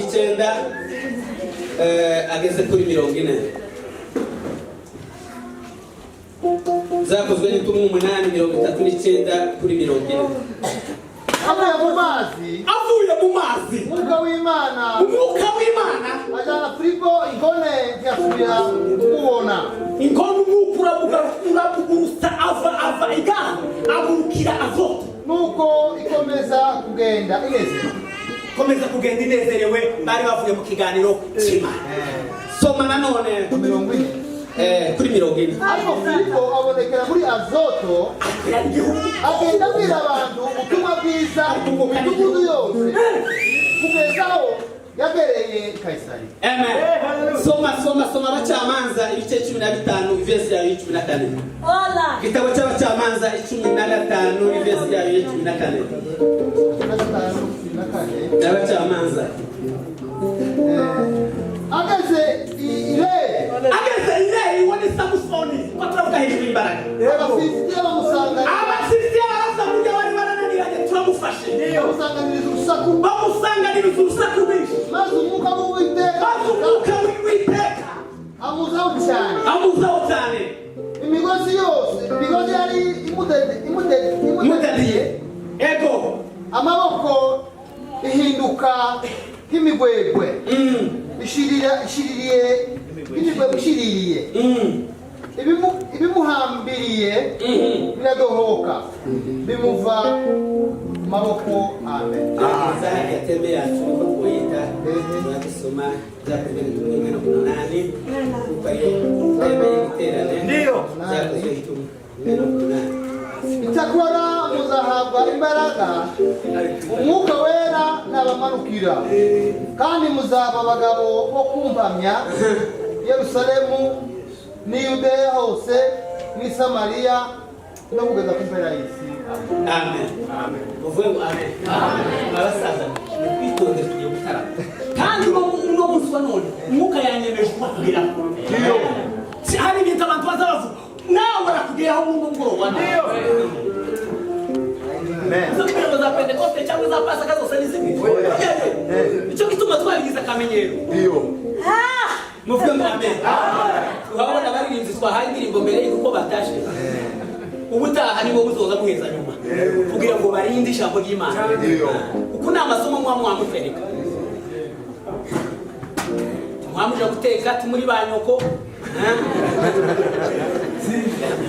39, ageze kuri 40. Zakozwe n'Intumwa 8, 39 kuri 40. Avuye mu mazi, Avuye mu mazi, Umwuka w'Imana Umwuka w'Imana ajyana Filipo inkone, ntiyasubira kumubona. Inkono, umwuka uramugurusa, ava igaha agurukira Azoto. Nuko ikomeza kugenda inezerewe. Komeza kugenda inezerewe. Bari bavuye mu kiganiro cy'Imana. Soma nanone. 40. Kuri 40. Ariko Filipo abonekera muri Azoto, Igihugu. agenda abwira abantu ubutumwa bwiza mu midugudu yose, kugeza aho yagereye i Kayisariya. Amen. Soma, soma, soma Abacamanza ibice 15, ivesi yayo y'14. Igitabo cy'Abacamanza 15, ivesi yayo y'14. 15, 14. Abacamanza. Ageze i Lehi, Ageze i Lehi, uwo ni Samusoni, ko turavuga hejuru y'imbaraga. Abafilisitiya bamusanganira, Abafilisitiya baraza burya bari barananiranye, turamufashe. bamusanganiriza urusaku. Bamusanganiriza urusaku rwinshi. Maze Umwuka w'Uwiteka Maze Umwuka w'Uwiteka amuzaho cyane. amuzaho cyane. Imigozi yose, imigozi yari imudadiye Mudadiye, ego. amaboko ihinduka nk'imigwegwe ishirira, ishiririye, nk'imigwegwe ishiririye. Ibimuhambiriye biradohoka, bimuva mu maboko. Amen. Zahari thème yacu, niko twoyita. Turadusoma Byakozwe n'Intumwa 1:8, kuko ariyo thème y'igiterane. Byakozwe n'Intumwa 1:8. Icyakora muzahabwa imbaraga, Umwuka Wera nabamanukira, kandi muzaba abagabo bo kumpamya i Yerusalemu n'i Yudeya hose n'i Samariya no kugeza ku mpera y'isi. Amen. Muvuge ngo amen. Abasaza, ni kwitondera, tugiye gutarama. Kandi uno munsi wa none Umwuka yanyemeje kubakubwiraho. Si hari ibintu abantu baza bavuga, nawe arakugeraho mu mugoroba. Izo kugira ngo za Pentekoste cyangwa za Pasaka zose ni zimwe. Icyo gituma twabigize akamenyero. Muvuge ngo amen. Urabona abaririmbyi twahaye indirimbo mbere y'uko batashe, ubutaha nibo buzoza muheza nyuma, kugira ngo barinde ijambo ry'Imana. Uku ni amasomo muba mwamutwereka, mwamuja guteka ati muri ba nyoko.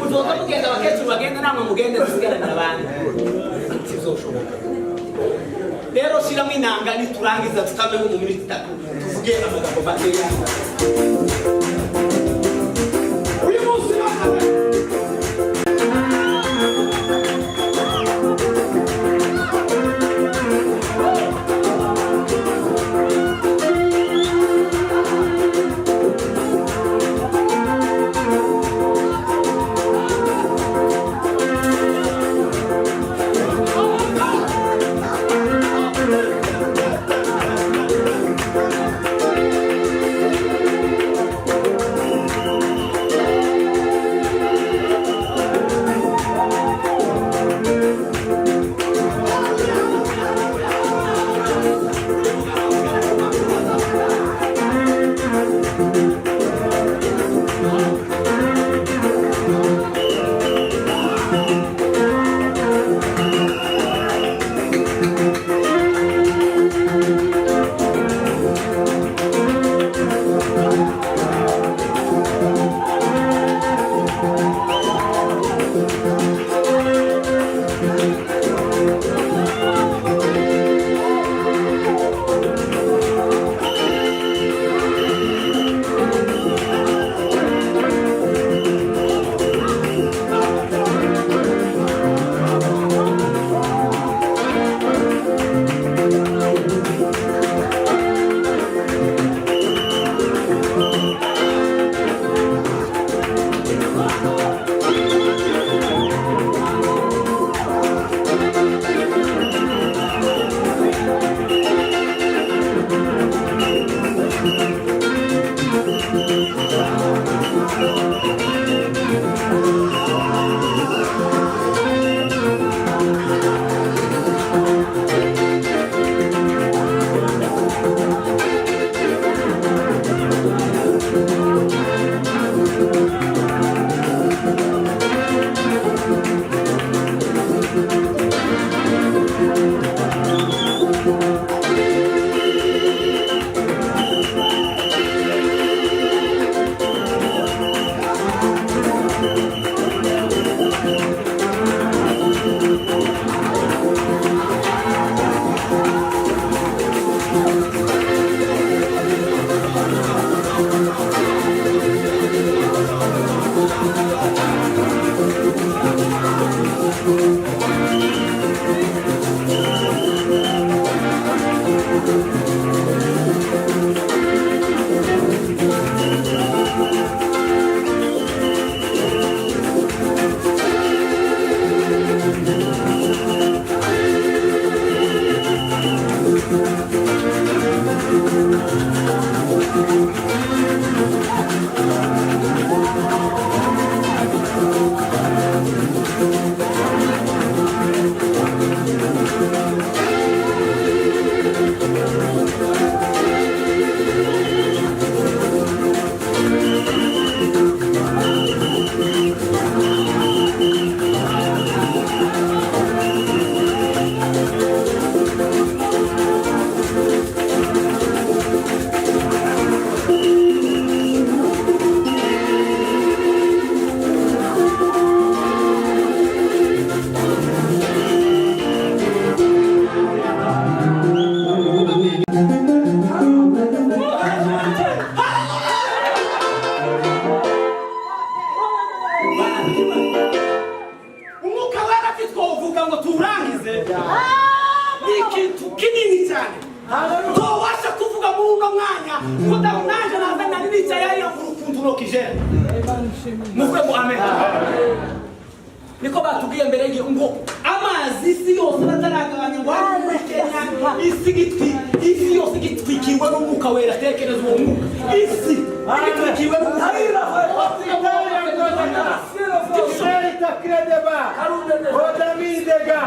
Muzoza mugenda, abakecuru bagenda, namwe mugende, dusigarane abandi. Ntibizoshoboka. Rero shiramo inanga, niturangiza tukamemo mu minota 3, tuvuge amagambo makeya. Uyu munsi bana. Umwuka wera ati twovuga ngo tuwurangize, ni ikintu kinini cyane tubasha kuvuga muri uno mwanya, ko nanjye naza nari nicaye hariya mvura ukuntu nokijera. Muvuge ngo amen. Niko batubwiye mbere y'igihe ngo amazi isi yose bataragabanya, ngo hari muri Kenya isi yose igitwikirwa n'umwuka wera. Tekereza uwo mwuka, isi igitwikirwa n'umwuka wera. Scelta credeva, Odamidega.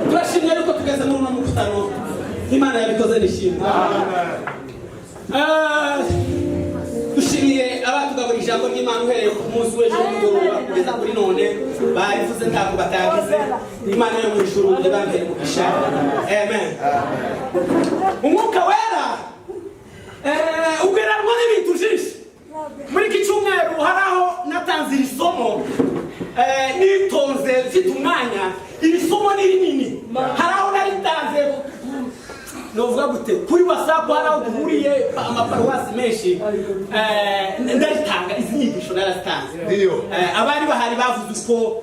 Turashimye yuko tugeze muri uno mukutano. Imana yabikoze, nishimwe. Dushimiye abatugabura ijambo ry'Imana uhereye ku munsi w'ejo nimugoroba kugeza kuri none. Barivuze ntabwo batagize. Imana yo mu ijuru ibambere umugisha. Amen. Umwuka wera ugereranwa n'ibintu byinshi. Muri iki cyumweru hari aho natanze iri somo nitonze, mfite umwanya. Iri somo ni rinini. Hari aho naritanze, novuga gute, kuri WhatsApp, hari aho duhuriye amaparuwasi menshi, ndaritanga. Izi nyigisho narazitanze. Ndiyo. Abari bahari bavuze uko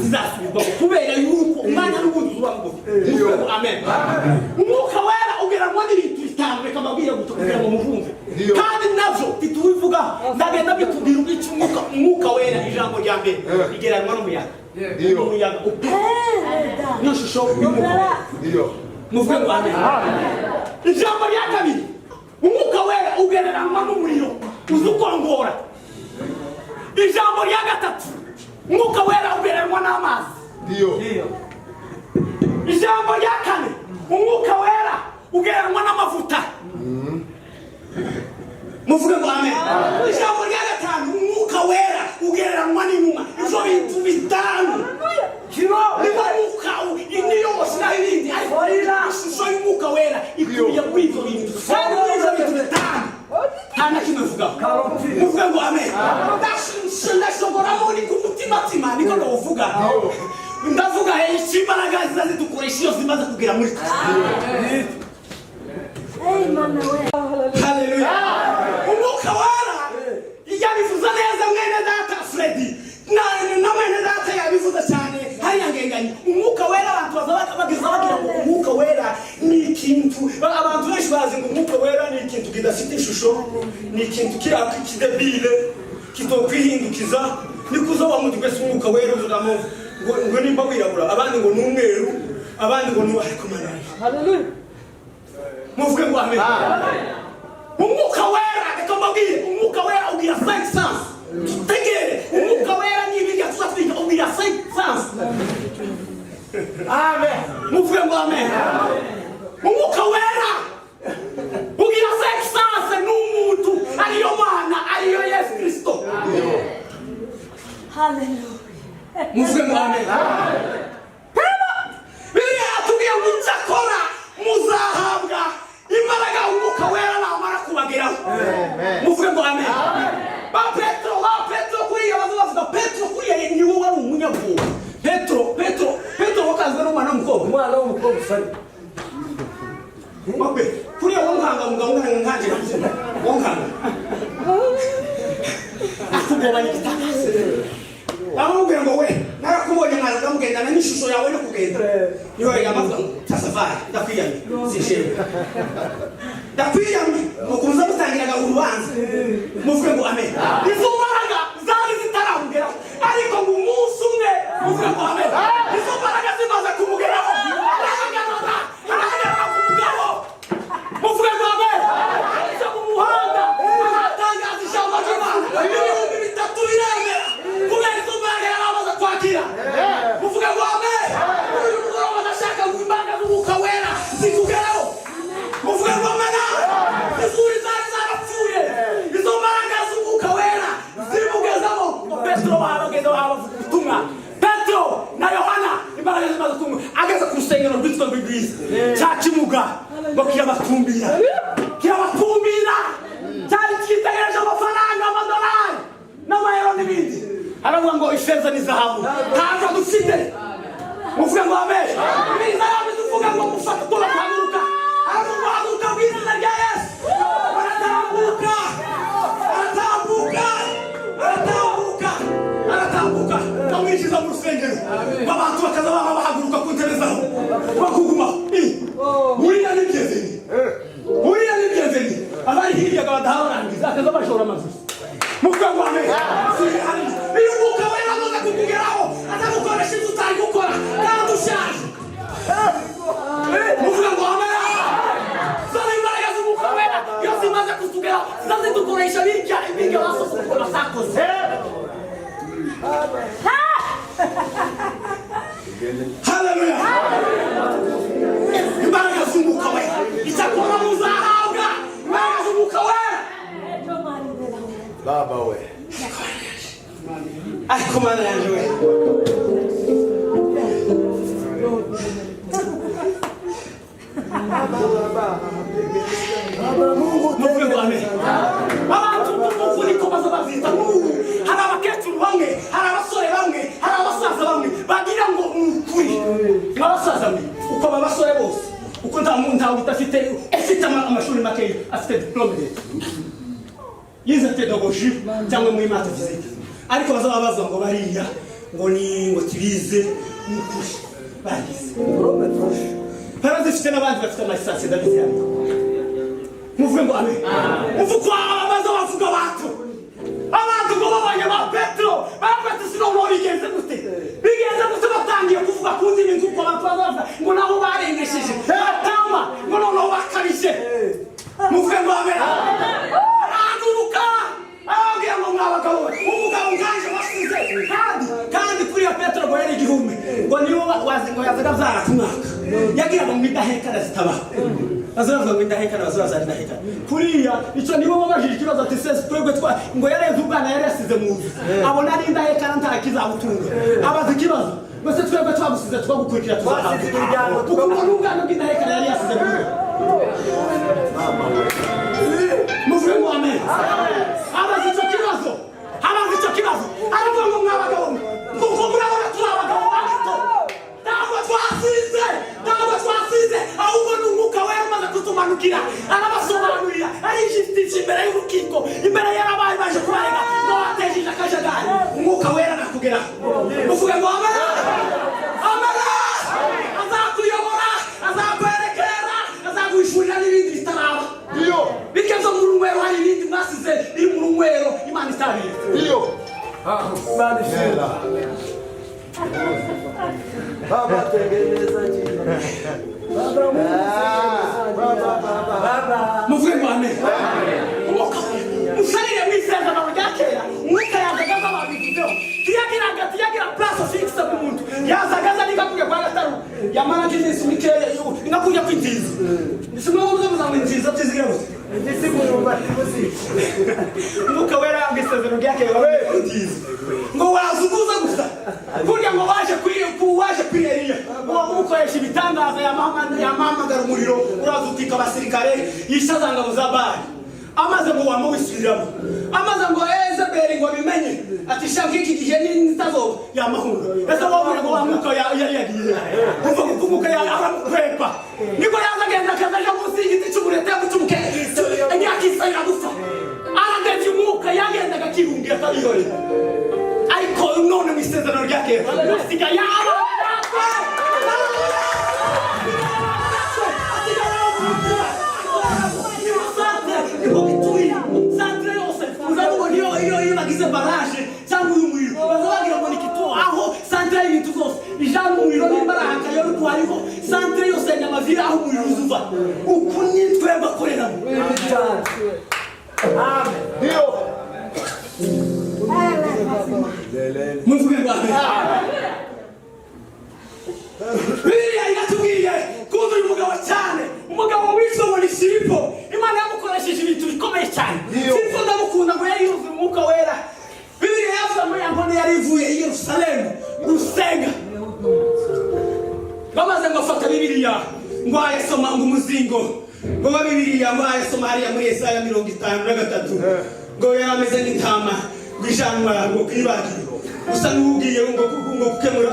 zizasubirwamo kubera yuko umwanya n'ubundi uba mugufi. Ndiyo. Muvuge ngo amen. Umwuka wera ugeranwa n'ibintu bitanu. Reka mbabwire guto kugira ngo muvumve. Ndiyo. Kandi navyo titubivugaho, ndagenda mbikubwira uko umwuka wera. Ijambo rya mbere, rigeranwa n'umuyaga. Ndiyo. Umuyaga niyo shusho y'umwuka wera. Ndiyo. Muvuge ngo amen. Ijambo rya kabiri, umwuka wera ugereranwa n'umuriro uzi ukongora. Ijambo rya gatatu, umwuka wera ugereranwa n'amazi. Ndiyo. Ijambo rya kane, umwuka wera ugereranwa n'amavuta. Muvuge ngo amen. Ijambo rya gatanu, umwuka wera ugereranwa n'inuma. Ivyo bintu bitanu niba mwuka niyo washyiraho ibindi, ariko ishusho y'umwuka wera ikubiye muri ivyo bintu. Kandi muri ivyo bintu bitanu nta na kimwe mvugaho. Muvuge ngo amen. Ndashogoramo ni ku mutimatima, niko novuga. Ndavuga icyo imbaraga ziza zidukoresha iyo zimaze kugera muri twe. Haleluya! Umwuka wera yabivuze neza mwene data Fredi na mwene data yabivuze cyane hariya ngenganyi. Umwuka wera, abantu baza bageza bagira ngo umwuka wera ni ikintu, abantu benshi bazi ngo umwuka wera ni ikintu kidafite ishusho, ni ikintu kiri kidebile, kitokwihindukiza. Nikuza wa muntu wese umwuka wera uzugamo ngo nimba wirabura, abandi ngo ni umweru, abandi ngo ni, ariko mana. Muvuge ngo amen. Umwuka wera, reka mbabwire, umwuka wera ugira cinq sens. Tutegere, umwuka wera n'ibirya tuzatwiga, ugira cinq sens. Amen. Muvuge ngo amen. Umwuka wera ugira cinq sens, ni umuntu, ariyo Mana, ariyo Yesu Kristo. Muvuge ngo amen. Bibiliya yatubwiye ngo icyakora muzahabwa imbaraga umwuka wera namara kubageraho. Muvuge ngo amen. Ba Petro kuriya baza bavuga Petro kuriya niwe wari umunyabwoba. Petro wakazwe n'umwana w'umukobwa. Umwana w'umukobwa usari. Bakwe kuriya wonkanga mugabo nkanga nkanje wonkanga akugobanya igitaka, amubwira ngo we. Yarakubonye, mwazaga mugendana n'ishusho yawe no kugenda niyo yamavuga ngo tasafari, ndakwiyamye, sinshimwe, ndakwiyamye. Mukuza mutangiraga urubanza, muvuge ngo amen. Izo mbaraga zari zitaramugeraho, ariko ngo umunsi umwe, muvuge ngo amen, izo mbaraga zimaze kumugeraho, arahagarara, arahagarara ku mugabo, muvuge ngo amen. Aca mu muhanda aratangaza ijambo ry'Imana, 3000 biremera kubera izo mbaraga yari amaze kwakira, muvuge ngo amen. Uyu mugoroba ndashaka ngo imbaraga z'Umwuka Wera zikugeraho, muvuge ngo amen. Izuri zari zarapfuye, izo mbaraga z'Umwuka Wera zimugezamo, ngo Petero bagenda bavuga ubutumwa, Petero na Yohana, imbaraga zimaze kumwe, ageze ku rusengero rwitwa Rwigwiza, cya kimuga ngo kirabatumbira, kirabatumbira, cyari cyitegereje amafaranga, amadolari n'amayero n'ibindi. Aravuga ngo ifeza n'izahabu ntabwo dufite, muvuge ngo amen. Ibiza yabize uvuga ngo mufate ugomba guhaguruka. Aravuga ngo haguruka mu izina rya Yesu. Aratambuka, aratambuka, aratambuka, aratambuka, bamwinjiza mu rusengero. Abantu bakaza baba bahaguruka ku ntebe zabo bakuguma. Uriya ni bienvenu, uriya ni bienvenu. Abari hirya badaha barangiza akaza bashora amajosi, muvuge ngo amen. Iyo Umwuka Wera amaze kukugeraho, azagukoresha ibyo utari gukora kandi ushaje, muvuge ngo amen. Zana imbaraga z'Umwuka Wera, iyo zimaze kutugeraho zizazidukoresha birya ibiryo basosokuru batakoze. Haleluya! Imbaraga z'Umwuka Wera, icyakora muzahabwa imbaraga z'Umwuka Wera. Baba we. Ariko Mana yanjye we! Muvuge ngo amen. Abantu b'ukuri ko baza bazita n'ubu, hari abakecuru bamwe, hari abasore bamwe, hari abasaza bamwe bagira ngo ni ukuri. Abasaza mwe, uko aba basore bose, uko nta muntu, ntawe udafite, ufite amashuri makeya, afite diplôme d'État, yize pédagogie cyangwa muri math, physique, ariko bazaba bavuga ngo bariya ngo ni ngo tibize. Ni ukuri barize, barazifite, n'abandi bafite ama licence, ndabizi hano. Muvuge ngo amen. Uvuga baza bavuga abantu ngo babonye ba Petero, baravuga ati sinono bigenze gute, bigenze gute? Batangiye kuvuga ku ndimi nk'uko abantu bazavuga ngo nabo barengesheje batama, ngo noneho bakabije, muvuge ngo amen. Arahaguruka, arababwira ngo mwa bagabo, umugabo nganje wasize, kandi kuriya Petero ngo yari igihumbi, ngo niwe wazi ngo yazaga abyara ku mwaka, yagira ngo indahekana zitabaho, baza bavuga ngo indahekana, baza bazana indahekana kuriya. Icyo nibo babajije ikibazo ati se twebwe twa ngo yarenze ubwana yari yasize mu nzu, abona ari indahekana, nta kizabutunga, abaza ikibazo ngo se twebwe twagusize twagukurikira tuzahabwa Twasize imiryango, kuko ngo n'ubwana bw'indahekana yari yasize mu nzu, muvuge ngo amen. Abaza icyo kibazo, abaza icyo kibazo, aravuga ngo mwa bagabo mwe, kuko murabona turi abagabo bato, ntabwo twasize, ntabwo twasize, ahubwo ni Umwuka Wera umaze kutumanukira. Arabasobanurira, arijistisha imbere y'urukiko, imbere y'abaye baje kubarega ngo batejeje akajagari. Umwuka Wera nakugeraho, muvuge ngo amen, amen. Azakuyobora, azakwerekera, azaguhishurira n'ibindi bitaraba. Iyo. Bityo byo mu runywero, hari ibindi mwasize biri mu runywero Imana itabizi. Iyo. Imana ishimwe. Baba tengeneza njia. Baba Mungu tengeneza njia. Baba Baba. Muvuge ngo amen. Umwuka musharire mu Isezerano rya Kera, Umwuka yazaga aza babivuzeho, tiyagira place fixe ku muntu. Yazaga aza niga kujya kwa gatanu, yamara nk'iminsi mikeya, inka kujya kwinjiza simwe muze muza ngo inziza tuzigira gute? Igisigo tibuzi. Umwuka Wera mu Isezerano rya Kera wari ngo wazuguza gusa kurya ngo waje kuri waje kuri Eliya, ngo umukoresha ibitangaza, yamahamagara umuriro uraza utika abasirikare, yishaza ngabo za Bali. Amaze ngo wamuwisubiriramo, amaze ngo Ezebeli ngo abimenye, ati shaka iki gihe nitazoba yamahunga. Ese wowe ngo wa mwuka yari yagiye kuva ku mwuka aramukwepa, niko yaza agenda akaza munsi y'igiti cy'umurete cy'umukeke, yakisayira gusa, aragenda. Umwuka yagendaga akirungira akabihorera. Ariko none mu isezerano rya kera hasigaye abana natwe. Niho bituye centre yose. Uzabona iyo bagize barrage cyangwa uyu muriro, baza bagira ngo ni kituo aho centre y'ibintu byose ijana umuriro. Nimba ari ahakayo, ariko hariho centre yose ya Nyamavira aho umuriro uzuva. Uku ni twebwe akoreramo. Ndio. Muvuge ngo amen. Bibiliya iratubwiye kundi uyu mugabo cyane, umugabo witwa ngo ni Filipo, Imana yamukoresheje ibintu bikomeye cyane. Iyo. Filipo ndamukunda, ngo yari yuzuye Umwuka Wera. Bibiliya yavuga ngo ya nkone yari ivuye i Yerusalemu gusenga, bamaze ngo afata Bibiliya ngo ayasoma, ngo umuzingo ngo wa Bibiliya ngo ayasoma hariya muri Yesaya 53, ngo yari ameze nk'intama ngo ijanwa ngo kwibagiro, usa n'ugiye ngo gukemura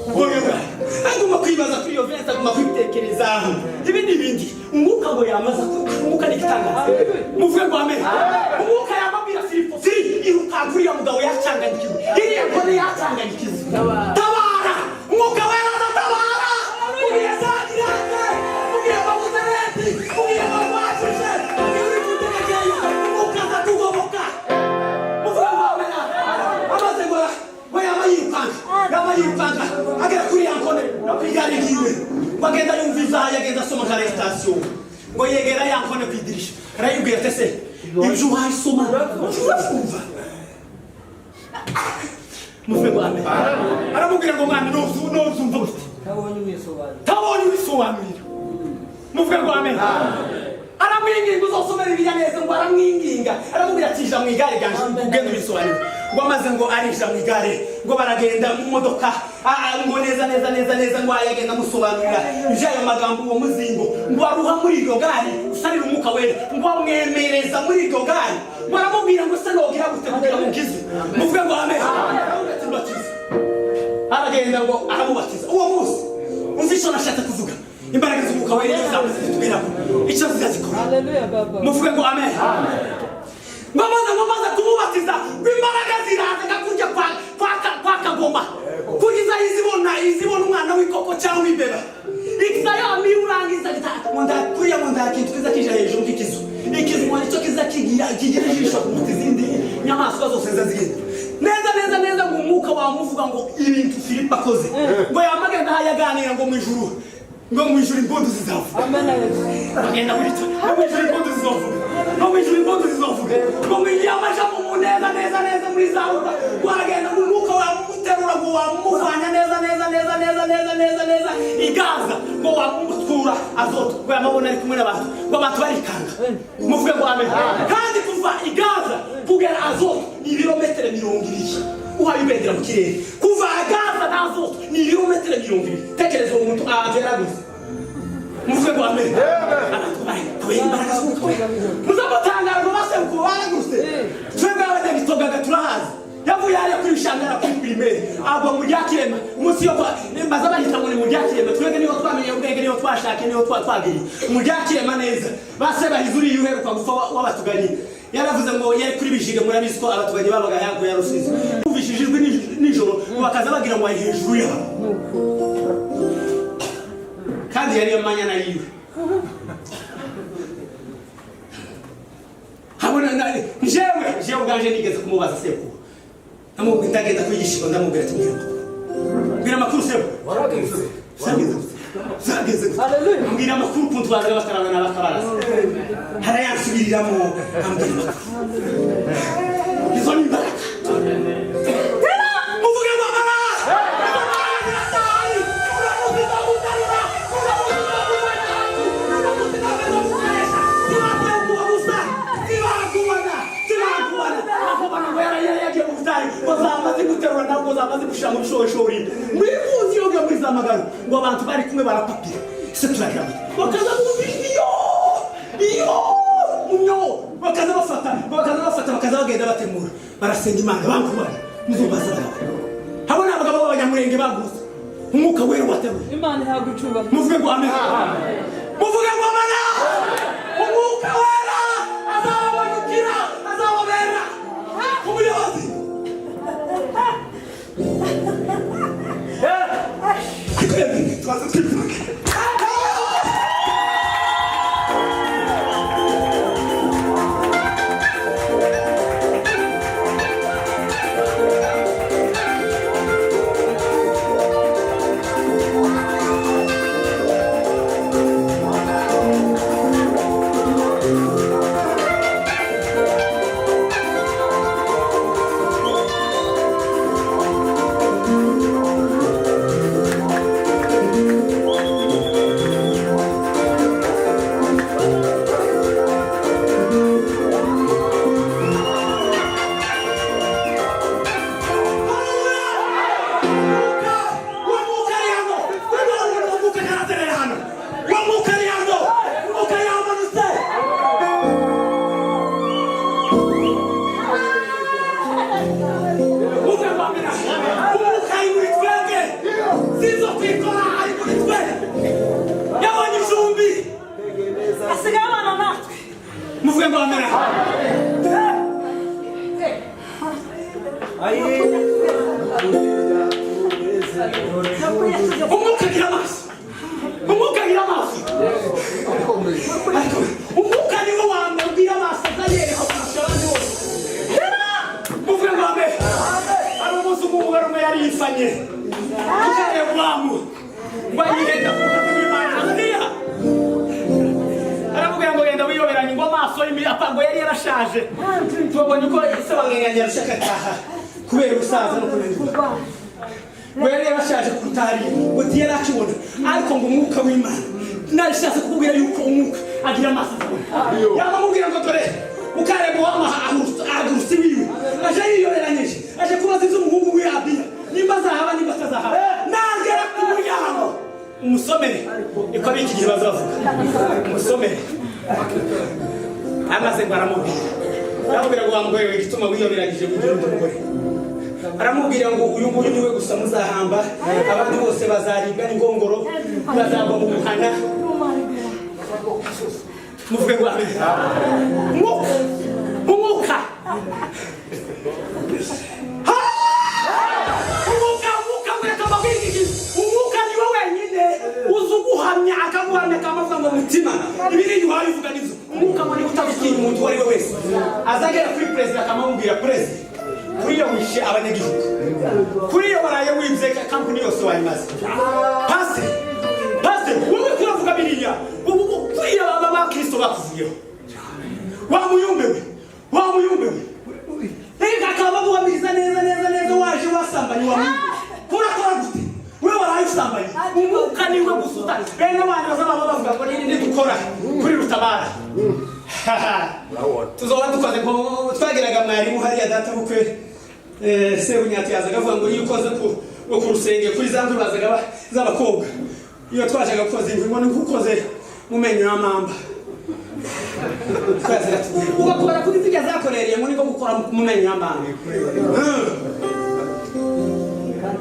ubwoya bwayo. Aguma kwibaza kuri iyo verse, aguma kwitekerezaho ibi n'ibindi. Umwuka ngo yamaza, umwuka ni igitangaza. Muvuge ngo amen. Umwuka yamabwira Filipo: "Filipo, irukanka, uriya mugabo yacanganyikiwe, iriya nkone yacanganyikiwe, tabara." Umwuka Wera aratabara. Mugihe zagirate, mugihe babuze renti, mugihe barwajije, mugihe uri kutegekeyo, umwuka aza kugoboka. Muvuge ngo amen. Amaze ngo yaba yirukanka, yaba yirukanka, agera kuri ya nkone no ku igare ryiwe, ngo agenda yumva ivayi, agenda asoma nka resitation, ngo yegera ya nkone ku idirisha, arayibwira ati: "Ese ibyo wayisoma urabyumva?" Muvuge ngo amen. Aramubwira ngo: "Mwana, novyumva gute?" Ntabonye ubisobanuro. Tabonye ubisobanurira. Muvuge ngo amen. Aramwinginga: "Uzosomera Bibiliya neza." Ngo aramwinginga, aramubwira ati: "Ija mu igare ryanje, ugenda ubisobanurira." Ngo amaze ngo arija mu igare, ngo baragenda mu modoka, ngo neza neza neza neza, ngo ayagenda amusobanurira iby'ayo magambo, uwo muzingo. Ngo aruha muri iryo gare usarira Umwuka Wera, ngo amwemereza muri iryo gare, ngo aramubwira ngo: "Se nogira gute kugira ngo ukizwe?" Muvuge ngo amen. Aramubwira ati: "Mbatiza." Aragenda ngo aramubatiza uwo munsi. Umva icyo nashatse kuvuga: imbaraga z'Umwuka Wera iyo zamaze zitugeraho, icyo zizazikora. Haleluya baba. Muvuge ngo amen. Ngo amaze kumubatiza, ngo imbaraga ziraza nka kurya kwa kagoma, kugeza izibona umwana w'ikoko cyangwa imbeba, ikiza yami urangiza ngo ndakuriya, ngo ndakintu kiza kija hejuru nk'ikizu. Ikizu ngo nicyo kiza kigira ijisho kuruta izindi nyamaswa zose ziza zigenda neza neza neza. Ngo umwuka wamuvuga ngo ibintu Filipo akoze, ngo yamagenda aho yaganira, ngo mu ijuru impundu zizavuga. Amen Yesu. Bagenda muri cyo, no mu ijuru impundu zizovuga, no mu ijuru impundu zizovuga. Ngo mu yamaja mu neza neza neza muri za ruga, ngo aragenda, ngo umwuka wamuterura, ngo wamuvanya neza neza neza neza neza neza neza i Gaza, ngo wamutwura Azoto, ngo yamabona ari kumwe n'abantu, ngo abantu barikanga. Muvuge ngo amen. Kandi kuva i Gaza kugera Azoto ni ibirometero 20 uhaye ubendera mu kirere. Kuva Gaza na Azoto ni ibirometero 20. Tekereza uwo muntu ahantu yaraguze. Muvuge ngo amen. Abantu bari kubera imbaraga z'Umwuka Wera, muzamutangara ngo basebuko baraguse. Twebwe abanyagitogaga turahazi. Yavuye hariya kuri Shangara kuri primaire, agwa mu Ryakirema munsi yo kwa baza bahita ngo ni mu Ryakirema. Twebwe niho twamenye ubwenge, niho twashake, niho twagiriye mu Ryakirema neza. Base bahize uriya uheruka gupfa w'abatuganyi, yaravuze ngo yari kuri Bijiga. Murabizi ko abatuganyi babaga hakurya ya Rusizi. Bumvishije ijwi nijoro, ngo bakaza bagira ngo ari hejuru yabo, kandi yari yamanyana yiwe. Habona jewe ubwanje nigeze kumubaza sekuru, ndamubwira, ndagenda kwigisha, ndamubwira ati: "Mbwira amakuru, mbwira amakuru sekuru, zageze gute? Zageze gute?" Hallelujah. "Mbwira amakuru ukuntu bazaga batarabona bakabaraza." Harayansubiriramo, ambwira amakuru. Izo ni imbaraga. Muvuge ngo amara. Izo mbaraga ziracyahari. Uramuzi zaguterura, uramuzi zaguvana ahantu, uramuzi zagukoresha. Zibateye ubwoba gusa, zibakubona, zibakubona. Akubona ngo yari yagiye mu butayu, ngo zamaze guterura ntabwo zamaze gushira mu bishorishori mwifuza iyo ngiyo muri za magaro. Ngo abantu bari kumwe barapapira: "Ese turagira gute?" Bakaza bumva ijwi iyo iyo munyo, bakaza bafata, bakaza bagenda batemura, barasenga Imana bankubana. Muzubaza abagabo abo ni abagabo b'Abanyamurenge bagurutse Umwuka Wera wateruye. Imana ihabwa icubahiro. Muvuge ngo amen. Muvuge ngo amen. Umwuka Wera azabamanukira, azababera umuyobozi. Twembi twaza twivuga. Asigaye abana natwe. Muvuge ngo amena. Umwuka agira amaso, umwuka agira amaso. Ariko umwuka niwo wa mbere ugira amaso, azayereka kurusha abandi bose. Muvuge ngo amen. Hari umunsi umwe umugore umwe yari yifanye tukarebwamu ngo yihenda ku rukuta rw'Imana hariya, aramubwira ngo genda wiyoberanye, ngo amaso ngo yari yarashaje. Tubonye uko ese bamwenyanya arashaka ataha kubera ubusaza no kunanirwa, ngo yari yarashaje kuruta hariya, ngo ntiyari akibona. Ariko ngo umwuka w'Imana, narishatse kukubwira yuko umwuka agira amaso azabona. Yamamubwira ngo dore ukareba ahagurutse iwiwe, aje yiyoberanyije, aje kubaza iby'umuhungu we Abiya, nimba azahaba, nimba atazahaba. Nagera ku muryango umusomere, niko ab'iki gihe bazavuga, umusomere. Amaze ngo aramubwira, aramubwira ngo wa mugore we, igituma wiyoberanyije kugira undi mugore, aramubwira ngo uyu nguyu niwe gusa muzahamba, abandi bose bazaribwa n'ingongoro, bazagwa mu buhana. Muvuge ngo amen. Umwuka, umwuka, ha! Umwuka, umwuka, mureka mbabwire iki: umwuka niwe wenyine uzi uguhamya, akaguhamya, akamuvuga ngo mutima ibiri uhaye uvuga nibyo. Umwuka ngo niba utagutinya umuntu uwo ari we wese, azagera kuri perezida akamubwira: "Perezida, kuriya wishe abanyagihugu, kuriya waraye wibye kampani yose wayimaze. Pasiteri, pasiteri, wowe kuravuga biriya, ubu kuriya baba bakristo bakuvuyeho, wa muyumbe we, wa muyumbe we." Reka akaba aguhamiriza neza neza neza: waje wasambanye, wa muyumbe, kurakora gute we waraye usambanye? Umwuka niwe gusa uta bene wanyu bazaba bavuga ngo nini nidukora kuri Rutabara tuzoba dukoze. Ngo twageraga mwarimu hariya, data bukwe Sebunyati, yazaga avuga ngo iyo ukoze ku rusenge kuri za nkwi bazaga z'abakobwa, iyo twajaga koza inkwi, ngo niko ukoze mu menyo y'amamba. Twazaga ugakora kuri zirya zakorereye, ngo niko gukora mu menyo y'amamba.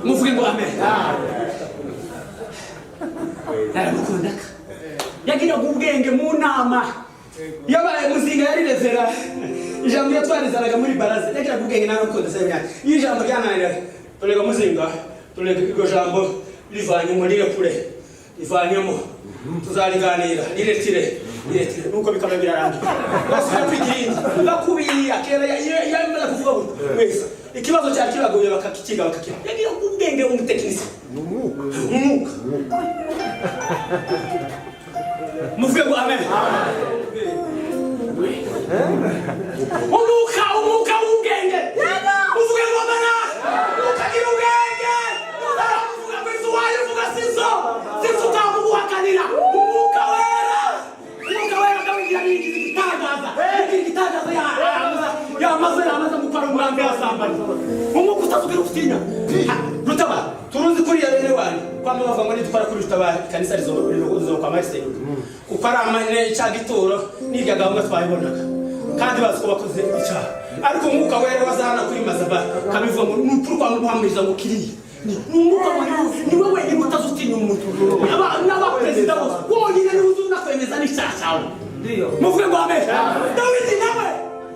Muvuge ngo amen. Naramukundaga, yagiraga ubwenge mu nama. Yabaye Muzinga, yari rezera ijambo iyo twarizanaga muri baraza, yagiraga ubwenge. Naramukunda Sebunyati. Iyo ijambo ryananira, turega Muzinga, turega iryo jambo rivanyemo, rirekure, rivanyemo, tuzariganira, riretire, riretire, nuko bikaba birarangira, basubira kwiga irindi. Bakubiriya kera iyo yamaze kuvuga gutyo wese ikibazo cyari kibagoye bakakikiga, bakakiga. Yagira ubwenge, umutekinisiye. Umwuka. Muvuge ngo amen. Umwuka, umwuka w'ubwenge. Muvuge ngo amen. Umwuka agira ubwenge, uvuga ngo inzu wayo uvuga sizo sizo, utamuguhakanira. Umwuka wera, umwuka wera akabigira bigize igitangaza, bigira igitangaza. Yamaze yamaze gukora umurambi yasambanye. Umwuka utazugira ufitinya Rutaba, turuzi kuriya bene wanyu kwama bavuga ngo nidukora kuri Rutaba ikanisa rizokwama risenyuka, kuko ari amane icyaha gituro n'irya gahunda twayibonaga, kandi bazi ko bakoze icyaha. Ariko umwuka wera wazahana kuri mazaba kabivuga ngo ni ukuri kwa muhamiriza ngo kiriya ni umwuka ngo niwe wenyine utazutinya umuntu. N'abaperezida bose wonyine niwe uzi unakwemeza n'icyaha cyawe. Muvuge ngo amen. Dawidi nawe,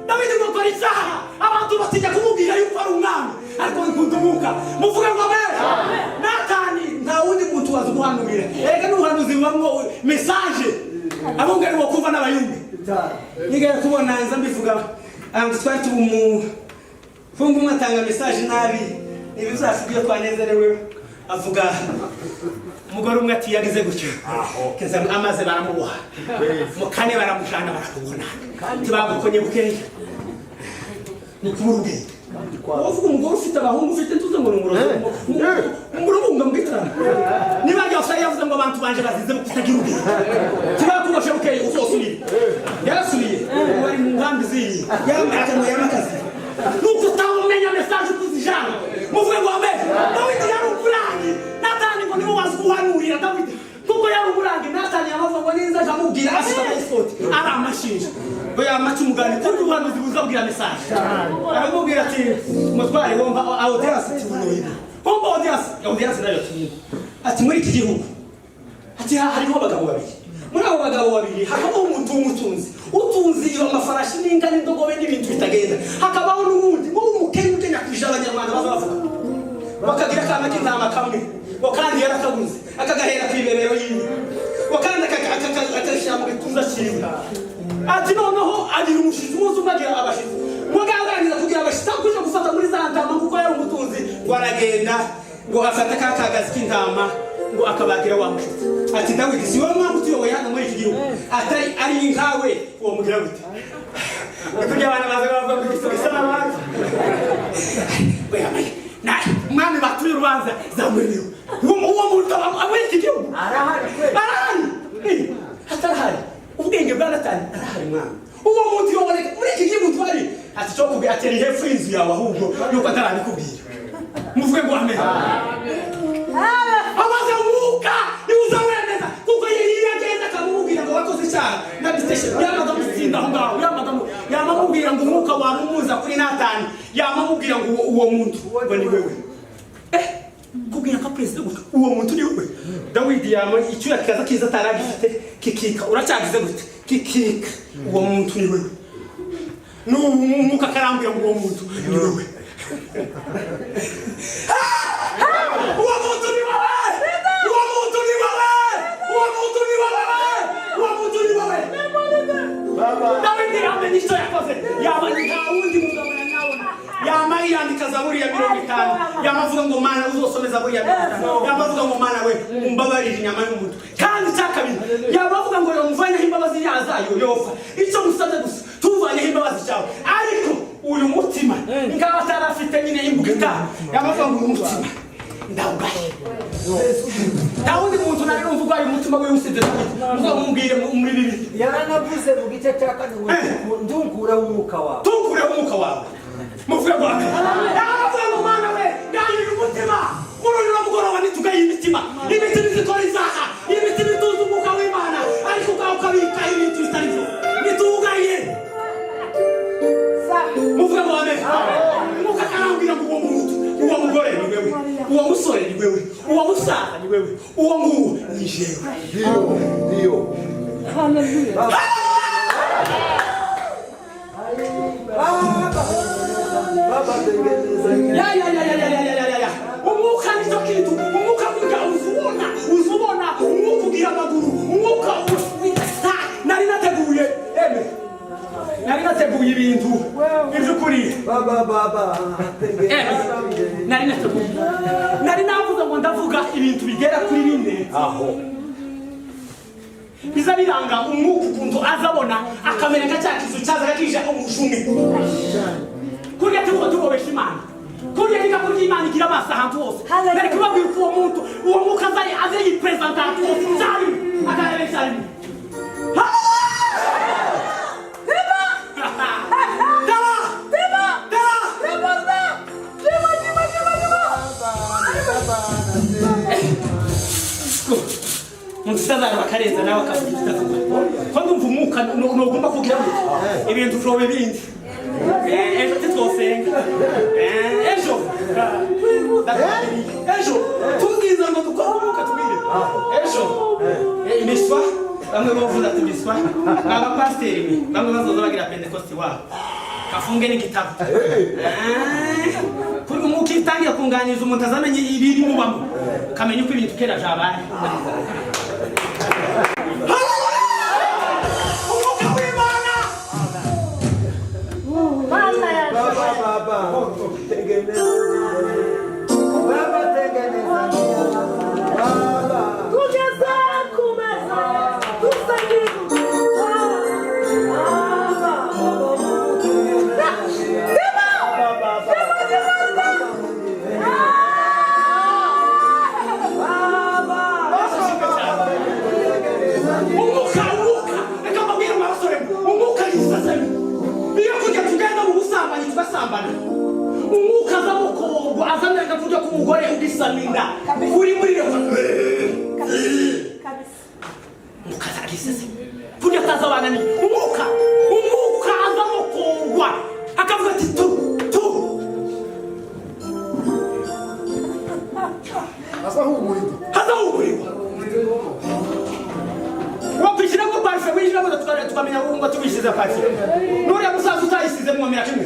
Dawidi ngo akora icyaha, abantu batinya kumubwira yuko ari umwami, ariko nkunda umwuka. Muvuge ngo amen. Natani, nta wundi muntu wazi. Aramubwira, erega n'ubuhanuzi bubamwo message, abungeri bo kuva n'abayumbi. Nigera kubona nza mbivuga ahantu twari tumu fungu, umwe atanga message nabi. Ibi byacu byo twanezerewe. Avuga umugore umwe ati yagize gutyo keza, amaze baramuboha, mu kane baramujana, baramubona, tibagukonye bukeya. Ni ukubura ubwenge. Uvuga umugore ufite abahungu, ufite ntuze ngo ni umurozi, umurubunga mbwitarama. Niba ryose yavuze ngo abantu banje bazize kutagira ubwenge, tibakuboshe bukeye, uzosubire. Yarasubiye, ubu ari mu nkambi ziri yamakanwa yamakazi. Nuko utamumenya message uko uzijana. Muvuge ngo amen. Dawidi yari umurangi. Natani ngo niwe wazi guhanurira Dawidi kuko yari umurangi. Natani yamavuga ngo niza amubwira afite amayisoti ari amashinja ngo yamaca umugani kuri ubuhanuzi buzabwira message. Aramubwira ati: "Mutware, wumva audience?" Ati: "Bunoyibe, wumva audience?" Audience nayo ati muri iki gihugu, ati hariho abagabo babiri. Muri abo bagabo babiri hakabaho umuntu w'umutunzi, utunze iyo amafarashi n'inka n'indogobe n'ibintu bitagenda. Hakabaho n'uwundi w'umukene ugenda kwija. Abanyarwanda baza bavuga bakagira akana k'intama kamwe, ngo kandi yarakaguze, akagahera ku ibebero yiwe, ngo kandi akagashyira mu gituza cyiwe. Ati noneho agira umushyitsi umunsi umwe, agira abashyitsi. Ngo aganiriza kugira abashyitsi, aho kuja gufata muri za ntama kuko yari umutunzi, ngo aragenda ngo afata ka kagazi k'intama ngo akabagira wa mushyitsi. Ati: "Dawidi, si wowe mwami utuyoboye hano muri iki gihugu? Atari ari nkawe uwo mugira gute?" Ni kurya abana baza bavuga ngo igisubizo n'abandi umwami batuye urubanza zamuriwe. Uwo muntu aba muri iki gihugu Arahari kweli. Arahari. Atarahari ubwenge bwa Natani arahari. Mwami, uwo muntu yoboneka muri iki gihugu twari? Ati cyo kubwira, atera hepfo y'inzu yawe, ahubwo yuko atarabikubwira. Muvuge ngo amen. Amaze umwuka niwe uzawemeza, kuko iyo agenda akamubwira ngo wakoze icyaha na meditation, yamaze amutsinda aho ngaho, yamamubwira ngo umwuka wamumuza kuri Natani, yamamubwira ngo uwo muntu ngo ni wewe. Kubwira nka perezida gutyo, uwo muntu ni wewe. Dawidi yama icyuya kikaza kiza ataragifite, kikika uracyagize gute, kikika uwo muntu ni wewe. N'ubu umwuka akarambwira ngo uwo muntu ni wewe, uwo muntu ni wowe, uwo muntu ni wowe, uwo muntu ni wowe, uwo muntu ni wowe. Dawidi yamenye icyo yakoze, yaba nta wundi mugabo nabona. Yama yandika Zaburi ya 50, yama avuga ngo: "Mana, uzosome Zaburi ya 50." Yama avuga ngo: "Mana we, umbabarire inyama y'umuntu." Kandi icya kabiri, yaba avuga ngo yomuvanyeho imbabazi yazayo yopfa. Icyo musabye gusa, tuvanyeho imbabazi cyawe, ariko uyu mutima nkaba atarafite nyine imbugita. Yama avuga ngo uyu mutima ndawugaye, nta wundi muntu nari numva urwaye umutima wiwe usibye Dawidi. Muzamubwire muri Bibiri. Yaranavuze mu gice cya kane ngo ndunkureho umwuka wawe. Tukureho umwuka wawe. Muvuge ngo amen. Yaravuga ngo: "Mana we, ngayirira umutima." Muri uyu mugoroba ntitugaye imitima. Imitima izikora izaha, imitima ituze umwuka w'Imana, ariko ubwawe ukabika ibintu bitari byo. Nitugaye. Muvuge ngo amen. Umwuka akarambwira ngo uwo muntu, uwo mugore ni wewe, uwo musore ni wewe, uwo musaza ni wewe, uwo nguwo ni jewe. Ndio, ndio. Hallelujah. Baba, Baba, tengeneza. Ya ya ya ya ya ya ya ya ya! Umwuka nicyo kintu. Umwuka burya uzubona, uzubona umwuka ugira amaguru, umwuka nari nateguye eme, nari nateguye ibintu iby'ukuri. Baba, Baba, Eme, tengeneza. nari nateguye, nari navuze ngo ndavuga ibintu bigera kuri bine Aho. biza biranga umwuka, ukuntu azabona akamera nka cya kizu cyazaga kije umushumi. Kurya turiko turobesha Imana, kurya nika kurya Imana igira amaso ahantu hose. Hallelujah. Nari kubabwira uko uwo muntu, uwo mwuka aze yipresenta ahantu hose icyarimwe, akareba icyarimwe. Dara! Dara! Umuntu utazareba bakarenza nawe akavuga ibitavugwa, ko ndumva umwuka nugomba kugira ngo ibintu vyobe bindi. Ejo titwosenga. Ejo ejo tubwiza ngo dukore umwuka tubwire ejo. Imiswa bamwe bavuze ati imiswa ni abapasiteri mwe, bamwe bazoza bagira Pentekosti wabo kafunge n'igitabo. Kuri umwuka. Ukitangira kunganiriza umuntu azamenye ibiri mubamo, ukamenya uko ibintu kera vyabaye. Umwuka w'Imana. Mana yacu. Baba, tengeneza. Baba, tengeneza. Baba. Tugeze ku meza dusangira. Baba. Sima! Sima Sima! Baba! Umwuka, umwuka, reka mbabwire mwa basore, umwuka yisasemo. Iyo kujya tugenda mu busambanyi tugasambana, umwuka aza mukorwa, azamera kurya k'umugore ugisama inda uri muri reka. Kabisa. Umwuka aza agisesemo kurya atazi abana ni umwuka. Umwuka aza mukorwa akavuga ati tu tu. Asa nk'umuriro. Hazahumurirwa wakwishyiramo parufe, winjiramo tukamenya ngo tubishyize parufe. Nuriya musaza utayisize mwomera kimwe,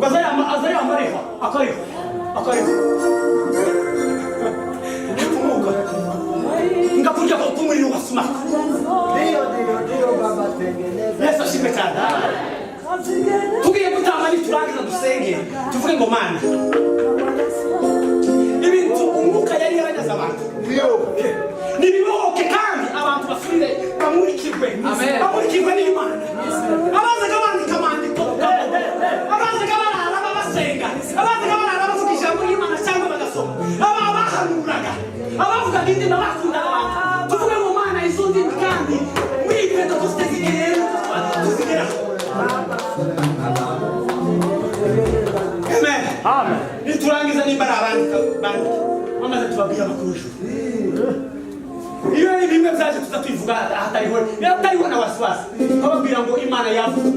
aza yamareha akariho akariho. Ariko umwuka ngakurya ko k'umuriro ugasumaka. Ndio, ndio, ndio, baba, tengeneza. Yesu ashimwe cyane. Tugiye gutamba, niturangiza dusenge, tuvuge ngo: "Mana, ibintu umwuka yari yaranyaze abantu nibibohoke, kandi abantu basubire bamurikirwe, bamurikirwe n'Imana." Abazaga bandika amandiko, abazaga barara babasenga, abazaga barara bavuga ijambo ry'Imana cyangwa bagasoma, aba bahanuraga, abavugaga indimi, bakundaga abantu, tuvuge ngo: "Mana, izo ndimi kandi muri iyi Pentekoste zigere tuzigeraho." Amen. Niturangiza, nimba ari abandika bandike, bamaze tubabwire amakuru y'ijuru. Iyo ari bimwe byaje tuza tubivuga ahatariho, hatariho na wasiwasi, bababwira ngo Imana yavuze.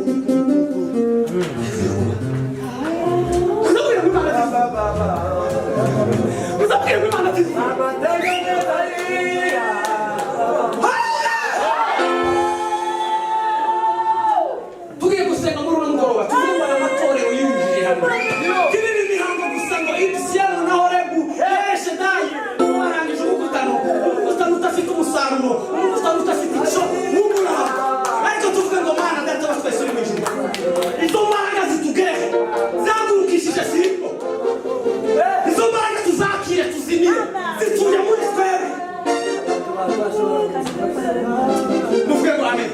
Uzabwira ngo Imana ativuga, uzabwira ngo Imana ativuga. Baba, tengeneza. Tugiye gusenga muri uno mugoroba, tuvuge ngo aya matorero yujuje hamwe, tibibe imihango gusa ngo Ibusiyano na Horebu Eshedayi barangije umukutano, umukutano udafite umusaruro, umukutano udafite icyo wungura. Ariko tuvuge ngo: "Mana Data wa twese uri mu ijuru, izo mbaraga zitugereho zahagurukishije Filipo, izo mbaraga tuzakire, tuzimire, zituye muri twebwe." Muvuge ngo amen.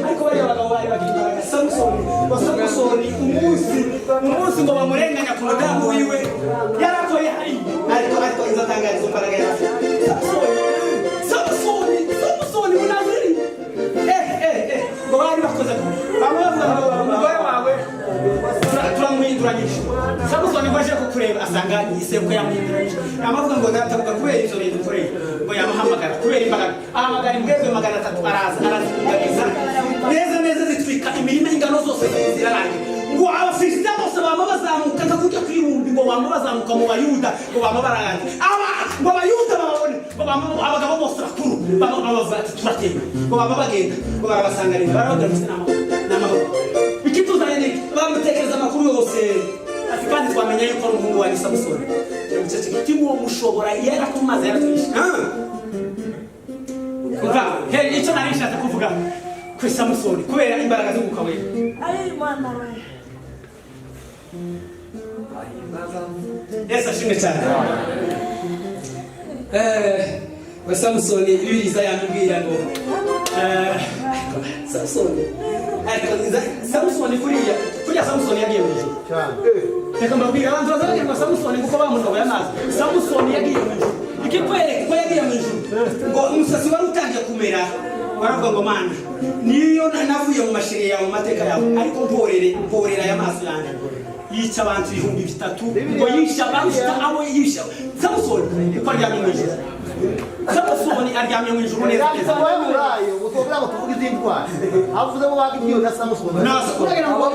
Ariko bariya bagabo bari bagira imbaraga. Samusoni ngo, Samusoni umunsi ngo bamurenganya ku mudamu wiwe yarakoye hariya, ariko inzatangariza izo mbaraga yari afite. Samusoni, Samusoni, Samusoni Munaziri, ngo bari bakoze, bamwe bavuga ngo umugore wawe turamuhinduranyije. Samusoni ngo aje kukureba asanga isebukwe yamuhinduranyije, amavuga ngo databuka kubera ibyo bintu ukoreye. Ngo yamuhamagara kubera imbaraga, ahamagara imbwebwe 300, araza araziringaniza neza neza, zitwika imirima, ingano zose zirarangira. Ngo Abafilisitiya bose bama bazamuka nka kujya kw'irumbi, ngo bama bazamuka mu Bayuda, ngo bama bararangira aba, ngo Abayuda bababone, ngo bama abagabo bose bakuru bama babavuga ati turatewe. Ngo bama bagenda, ngo barabasanganira, barababwira ati ni amahoro, ikituzanye ni iki? Bamutekereza amakuru yose, ati kandi twamenya yuko ari umuhungu wanyu Samusoni. Turamuceceka timuwo mushobora yarakumaze yaratwishe. Umva he, icyo nari nshatse kuvuga kuri Samusoni kubera imbaraga z'Umwuka Wera. Ay, Mana we. Yesu ashimwe cyane. We Samusoni, Bibiliya yambwira ngo Samusoni, ariko Samusoni kuriya Samusoni yagiye mu ijuru. Cyane. Reka mbabwire, abantu bazagira ngo Samusoni kuko bamunoboye amazi, Samusoni yagiye mu ijuru. Ikikwereka ko yagiye mu ijuru, ngo umusatsi wari utangiye kumera, waravuga ngo: "Mana, niyo navuye mu mashiri yawe, mu mateka yawe, ariko mporere, mporera aya maso yanjye." Yica abantu 3000, ngo yisha abarusha abo yisha. Samusoni uko aryamye mu ijuru, Samusoni aryamye mu ijuru neza neza. Abaheburayo utubwira ngo tuvuge iz'intwari, avuze ngo ba Gidiyoni na Samusoni. Kuragira ngo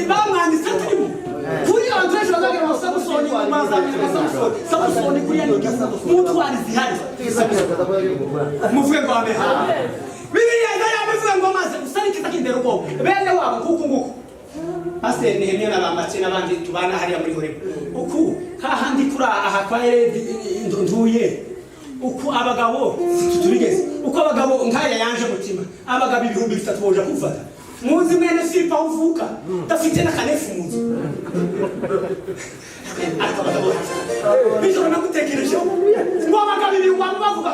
bamwanditse turimo kuri abantu benshi bazagira ngo Samusoni bazamenya nka Samusoni. Samusoni kuriya ni igihugu mu ntwari zihari. Muvuge ngo amen. Bibiliya iza yabivuga ngo maze usarikiza kindera ubwoba bene wabo nguku nguku. Pasiteri Nehemiya na Bambatse n'abandi tubana hariya muri Horebu, uku hahandi kuri aha kwa Heredi nduye, uku abagabo tubigeze, uko abagabo nkaya yanje mutima, abagabo 3000 boja kufata muzi mwene Filipo aho uvuka dafite n'akanefu mu nzu. Ariko abagabo nijoro nagutekereje ngo abagabo ibi bamwe bavuga,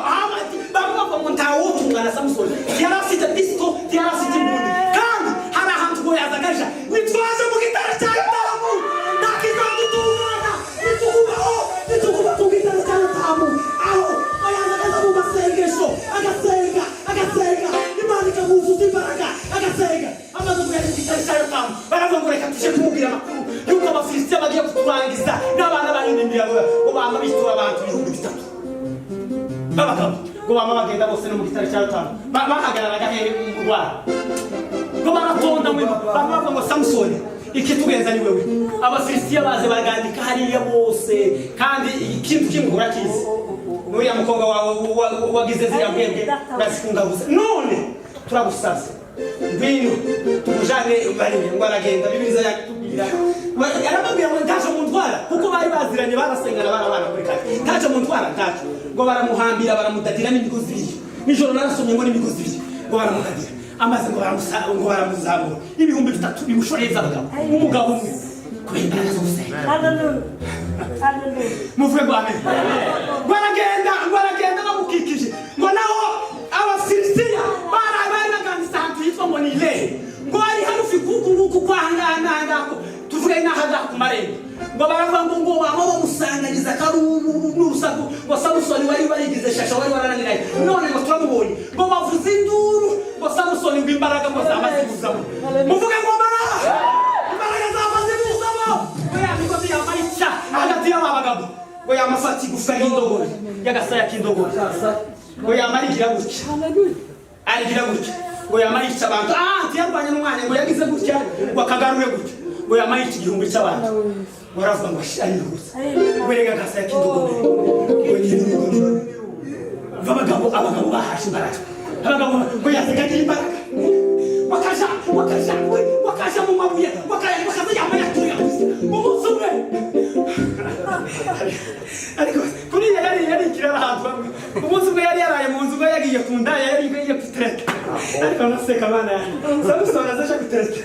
bamwe bavuga ngo ntawutungana Samusoni, yari afite pisito, yari afite imbunda, kandi hari ahantu ngo yazagaja nitwaje mu gitare cya Yotamu, ntakizadutungana nitugumaho, nituguma ku gitare cya Yotamu, aho ngo yazagaza mu masengesho, agasenga, agasenga, Imana ikamuzuza imbaraga, agasenga. Amaze kugera ku gitare cya Yotamu, baravuga ngo reka tuje kumubwira amakuru yuko Abafilisitiya bagiye kuturangiza n'abana baririmbira ngo bama bitura abantu 3000 b'abagabo, ngo bama bagenda bose no mu gitare cya Yotamu. Bahagararaga hehe mu rwara, ngo baratonda mwe, bamwe bavuga ngo Samusoni, ikitugenza ni wewe. Abafilisitiya baze bagandika hariya bose, kandi ikintu kimwe urakizi, nuriya mukobwa wawe wagize ziriya mbwebwe urazikungabuza. None turagusabye, ngwino tukujane bariya. Ngo aragenda, Bibiliya yakitubwira, arababwira ngo ntacyo muntwara, kuko bari baziranye, barasengana, barabana muri kare. Ntacyo muntwara, ntacyo. Ngo baramuhambira, baramudadira n'imigozi ibiri. Nijoro narasomye ngo n'imigozi ibiri ngo baramudadira, amaze ngo ngo baramuzamura, 3000 bimushoreye abagabo, umugabo umwe, kubera imbaraga zo gusenga. Hallelujah. Hallelujah. Muvuge ngo amen. Ngo aragenda, ngo aragenda bamukikije, ngo naho Abafilisitiya bari bari baganditse ahantu hitwa ngo ni Lehi, ngo ari hagufi kuku nguku kwa ahangaha n'ahangaha, tuvuge n'ahangaha ku marembo. Ngo baravuga ngo bama bamusanganiza akaruru n'urusaku, ngo Samusoni wari warigize shasha, wari warananiranye, none ngo turamubonye. Ngo bavuze induru, ngo Samusoni ngo imbaraga ngo zamaze kuzamo. Muvuge ngo imbaraga, imbaraga zamaze kuzamo. Ngo ya migozi yambaye ica hagati y'aba bagabo, ngo yamafata igufwa ry'indogobe, y'agasaya k'indogobe, ngo yamara igira gutya, arigira gutya, ngo yamara yica abantu. Ah, ntiyarwanye n'umwanya, ngo yagize gutya, ngo akagarure gutya, ngo yamara yica 1000 cy'abantu. Ngo aravuga ngo arihuse, ngo erega agasaya k'indogobe ngo ni abagabo, abagabo bahashe imbaraga, abagabo ngo yaziganye imbaraga, bakaja bakaja bakaja mu mabuye, bakaza yambaye atuye umunsi umwe. Ariko kuriya yari ikirara ahantu hamwe. Umunsi umwe yari yaraye mu nzu, ubwo yagiye ku ndaya, yari yagiye gutereta. Ariko anaseka abana yanjye, Samusoni azaje gutereta,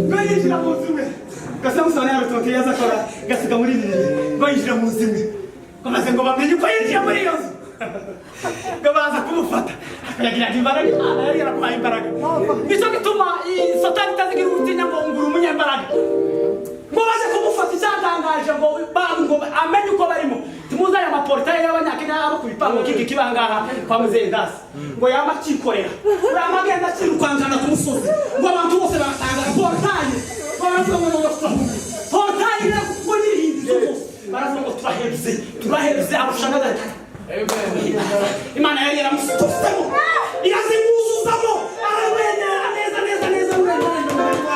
ngo yinjira mu nzu imwe, ngo Samusoni yarutoke yaza akora gasiga muri bibiri, ngo yinjira mu nzu imwe, ngo maze ngo bamenye uko yinjiye muri iyo nzu, ngo baza kumufata. Yagiraga imbaraga, Imana yari yaramuhaye imbaraga. Nicyo gituma Satani itazigira urutinya ngo ngura umunyembaraga. Ngo baze kumufata, icyatangaje ngo ngo amenye uko barimo, timuzi aya maportaye y'Abanyakenya abo ku bipangu kiki kibangaha kwa Muzehe Dasi, ngo yama akikorera, ngo yama agenda akirukankana ku musozi, ngo abantu bose baratangara. Portaye, baravuga ngo turahumye, portaye ngo n'ibihindizo bose baravuga ngo turahebye, turahebye, arusha n'agatatu. Imana yari yaramusutosemo, irazimwuzuzamo, aramwenyera neza neza neza neza neza.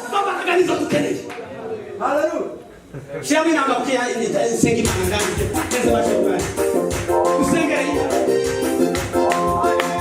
Imbaraga nizo dukeneye. Hallelujah. Shyiramo inanga kuko nsenga Imana ndangije neza baje.